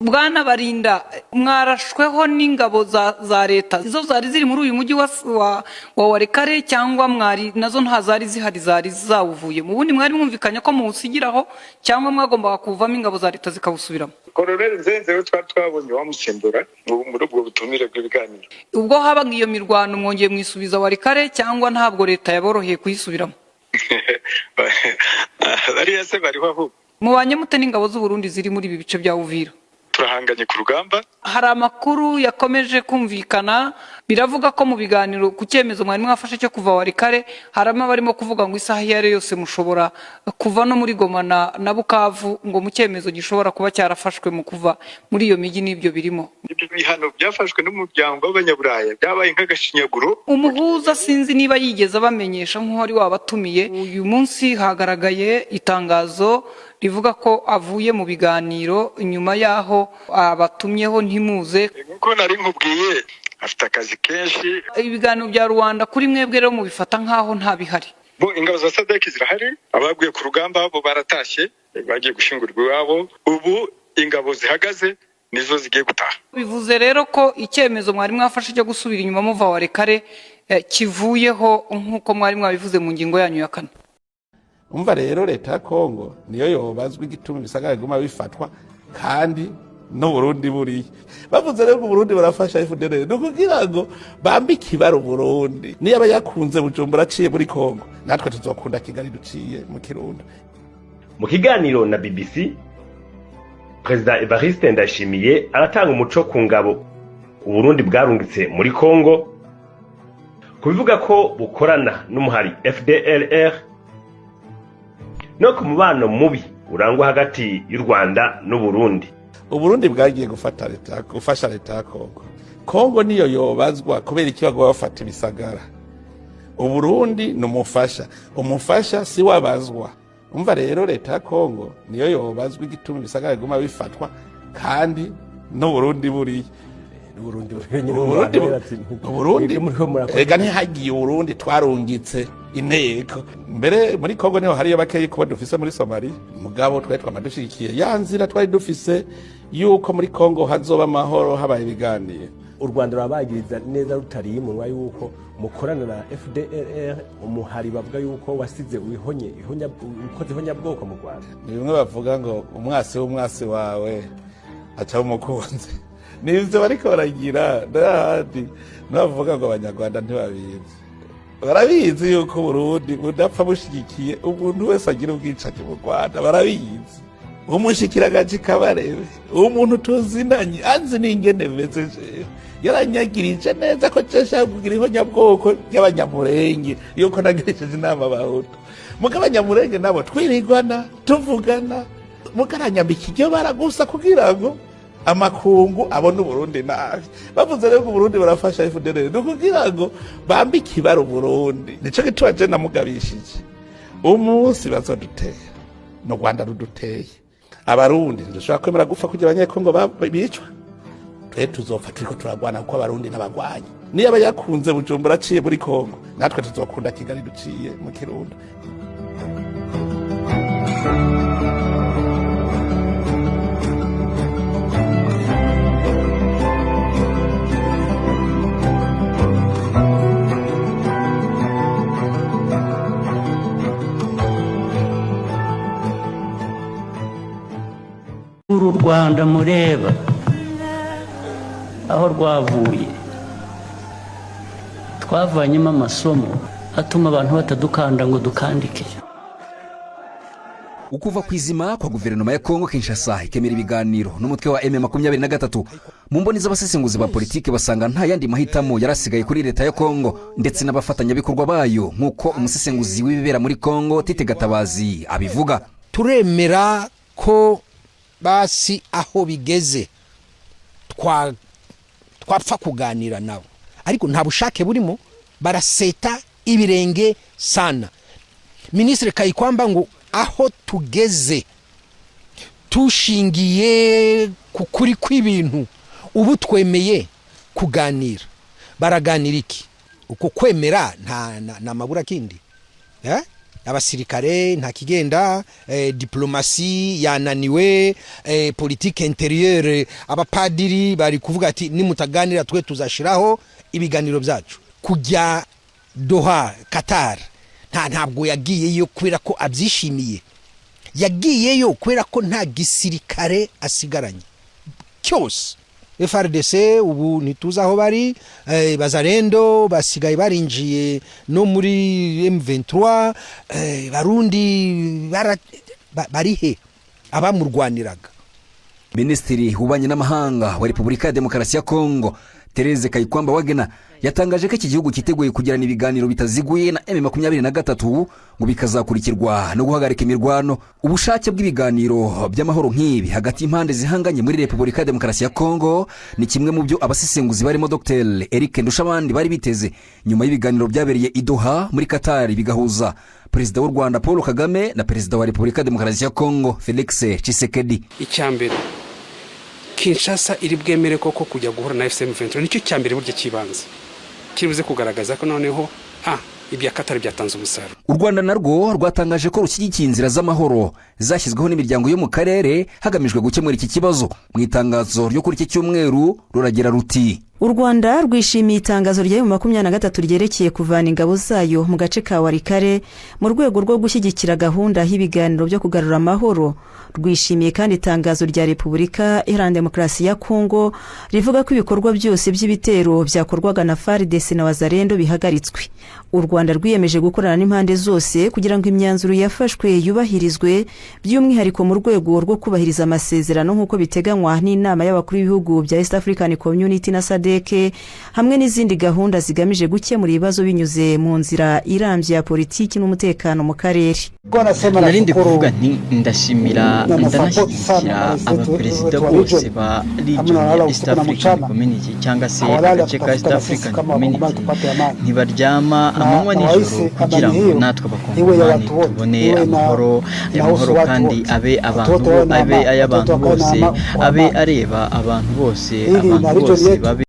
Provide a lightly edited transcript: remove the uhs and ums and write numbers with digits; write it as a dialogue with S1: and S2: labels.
S1: Bwana Barinda, mwarashweho n'ingabo za leta, izo zari ziri muri uyu mujyi wa Walikale, cyangwa mwari nazo nta zari zihari, zari zawuvuye mu bundi? Mwari mwumvikanye ko muwusigiraho, cyangwa mwagombaga kuwuvamo ingabo za leta zikawusubiramo?
S2: Koroneli Nzenze we twari twabonye wamusimbura muri ubwo butumire bw'ibiganiro.
S1: Ubwo habaga iyo mirwano, mwongeye mwisubiza Walikale, cyangwa ntabwo leta yaboroheye kuyisubiramo?
S2: Bariya se bariho ahubwo.
S1: Mubanye mute n'ingabo z'u Burundi ziri muri ibi bice bya Uvira?
S2: Turahanganye ku rugamba.
S1: Hari amakuru yakomeje kumvikana, biravuga ko mu biganiro ku cyemezo mwari mwafashe cyo kuva Walikale, harimo abarimo kuvuga ngo isaha iyo ari yo yose mushobora kuva no muri Goma na Bukavu, ngo mu cyemezo gishobora kuba cyarafashwe mu kuva muri iyo mijyi n'ibyo birimo.
S2: Ibyo bihano byafashwe n'umuryango w'Abanyaburaya byabaye nk'agashinyaguro.
S1: Umuhuza sinzi niba yigeze abamenyesha nk'uwari wabatumiye. Uyu munsi hagaragaye itangazo rivuga ko avuye mu biganiro nyuma y'aho abatumyeho ntimuze.
S2: Nk'uko nari nkubwiye, afite akazi kenshi.
S1: Ibiganiro bya rubanda kuri mwebwe rero mubifata nk'aho nta bihari?
S2: Bo, ingabo za SADC zirahari. Abaguye ku rugamba bo baratashye, bagiye gushyingurwa iwabo. Ubu ingabo zihagaze nizo zigiye gutaha.
S1: Bivuze rero ko icyemezo mwari mwafashe cyo gusubira inyuma muva Walikale kivuyeho, nk'uko mwari mwabivuze mu ngingo yanyu ya kane?
S3: Umva rero, leta ya Kongo niyo yobazwa igituma ibisagara biguma bifatwa kandi n'Uburundi buriya. Bavuze rero ngo Uburundi barafasha FDLR, ni ukugira ngo bambike ibara Uburundi. Niyo aba yakunze Bujumbura aciye muri Kongo, natwe tuzokunda Kigali duciye mu Kirundo.
S4: Mu kiganiro na BBC, Perezida Evariste Ndayishimiye aratanga umuco ku ngabo Uburundi bwarungitse muri Kongo, ku bivuga ko bukorana n'umuhari FDLR, no ku mubano mubi urangwa hagati y'u Rwanda n'Uburundi.
S3: Uburundi bwagiye gufata leta, gufasha leta ya Kongo. Kongo niyo yobazwa kubera iki bagomba bafata ibisagara. Uburundi ni umufasha, umufasha si wabazwa. Umva rero, leta ya Kongo niyo yobazwa igituma ibisagara biguma bifatwa kandi n'Uburundi buriya.
S5: Uburundi.
S3: Uburundi, ega ntihagiye Uburundi, twarungitse inteko mbere muri Kongo, niho hariyo bakeyi kuba dufise muri Somalia. Mugabo twari twama dushigikiye ya nzira twari dufise yuko muri Kongo hazoba amahoro habaye ibiganiro.
S5: U Rwanda rurabagiriza neza rutariye umunwa yuko mukorana na FDLR, umuhari bavuga yuko wasize wihonye ukoze ihonyabwoko mu Rwanda.
S3: Ni bimwe bavuga ngo umwasi w'umwasi wawe aca umukunzi. Nivyo bariko baragira n'ahandi. Nabavuga ngo Abanyarwanda ntibabizi, barabizi yuko Burundi budapfa bushigikiye umuntu wese agira ubwicanyi mu Rwanda. Barabizi. Umushikiragaji Kabarebe, umuntu tuzinanye, anzi n'ingene meze jewe, yaranyagirije neza ko nshaka kugira ihonyabwoko ry'Abanyamurenge, yuko nagirishije inama Abahutu. Muga Abanyamurenge nabo twirigwana tuvugana, mugaranyambika iryo bara gusa kugira ngo amakungu abone Uburundi nabi. Bavuze rero ngo Uburundi barafasha FDLR, ni ukugira ngo bambike ibara Uburundi. Nico gituma je namugabishije: umunsi bazodutera, no Rwanda ruduteye, Abarundi ntidushobora kwemera gupfa kugira Abanyekongo bicwa. Twe tuzopfa turiko turagwana, kuko Abarundi n'abagwanyi. Niyo aba yakunze Bujumbura aciye muri Kongo, natwe tuzokunda Kigali duciye mu Kirundo.
S6: Uru Rwanda mureba aho rwavuye, twavanyemo amasomo atuma abantu batadukanda ngo dukandike.
S7: Ukuva ku izima kwa guverinoma ya Kongo Kinshasa ikemera ibiganiro n'umutwe wa M23, mu mboni z'abasesenguzi ba politiki basanga nta yandi mahitamo yari asigaye kuri leta ya Kongo ndetse n'abafatanyabikorwa bayo, nk'uko umusesenguzi w'ibibera muri Kongo Tite Gatabazi abivuga.
S8: Turemera ko basi aho bigeze twapfa kuganira nabo, ariko nta bushake burimo, baraseta ibirenge sana. Minisitiri Kayikwamba ngo aho tugeze, tushingiye ku kuri kw'ibintu, ubu twemeye kuganira. Baraganira iki? Uko kwemera nta mabura kindi, eh? Abasirikare nta kigenda, diplomatie yananiwe, politique intérieure, abapadiri bari kuvuga ati nimutaganira twe tuzashiraho ibiganiro byacu. Kujya Doha, Qatar, ntabwo yagiyeyo kubera ko abyishimiye, yagiyeyo kubera ko nta gisirikare asigaranye cyose. FARDC ubu ntituzi aho bari, bazarendo basigaye barinjiye no muri M23, barundi bari he abamurwaniraga?
S7: Minisitiri w'ububanyi n'amahanga wa Repubulika ya Demokarasi ya Kongo, Therese Kayikwamba Wagner, yatangaje ko iki gihugu cyiteguye kugirana ibiganiro bitaziguye na M23, ngo bikazakurikirwa no guhagarika imirwano. Ubushake bw'ibiganiro by'amahoro nk'ibi hagati y'impande zihanganye muri Repubulika ya Demokarasi ya Kongo ni kimwe mu byo abasesenguzi barimo Dr Eric Ndushabandi bari biteze nyuma y'ibiganiro byabereye i Doha muri Qatar, bigahuza Perezida w'u Rwanda Paul Kagame na Perezida wa Repubulika ya Demokarasi ya Kongo Felix Tshisekedi.
S9: Icya mbere, Kinshasa iri bwemere koko kujya guhura na AFC M23? Nicyo cya mbere burya kibanza kiribuze kugaragaza ko noneho ibya Qatar byatanze umusaruro.
S7: U Rwanda narwo rwatangaje ko rushyigikiye inzira z'amahoro zashyizweho n'imiryango yo mu karere hagamijwe gukemura iki kibazo. Mu itangazo ryo kuri iki cyumweru ruragira ruti:
S10: U Rwanda rwishimiye itangazo rya 23 ryerekeye kuvana ingabo zayo mu gace ka Walikale mu rwego rwo gushyigikira gahunda y'ibiganiro byo kugarura amahoro. Rwishimiye kandi itangazo rya Repubulika Iharanira Demokarasi ya Kongo rivuga ko ibikorwa byose by'ibitero byakorwaga na FARDC na Wazalendo bihagaritswe. U Rwanda rwiyemeje gukorana n'impande zose kugira ngo imyanzuro yafashwe yubahirizwe, by'umwihariko mu rwego rwo kubahiriza amasezerano nk'uko biteganywa n'inama y'abakuru b'ibihugu bya East African Community na SADC, hamwe n'izindi gahunda zigamije gukemura ibibazo binyuze mu nzira irambye ya politiki n'umutekano mu karere.
S11: Narindi kuvuga nti ndashimira, ndanashyigikira abaperezida bose ba region ya East African Community cyangwa se agace ka East African Community. Ntibaryama amanywa nijoro kugira ngo natwe Abakongomani tubone amahoro. Aya mahoro kandi abe abantu, abe ay'abantu bose, abe areba abantu bose, abantu bose babe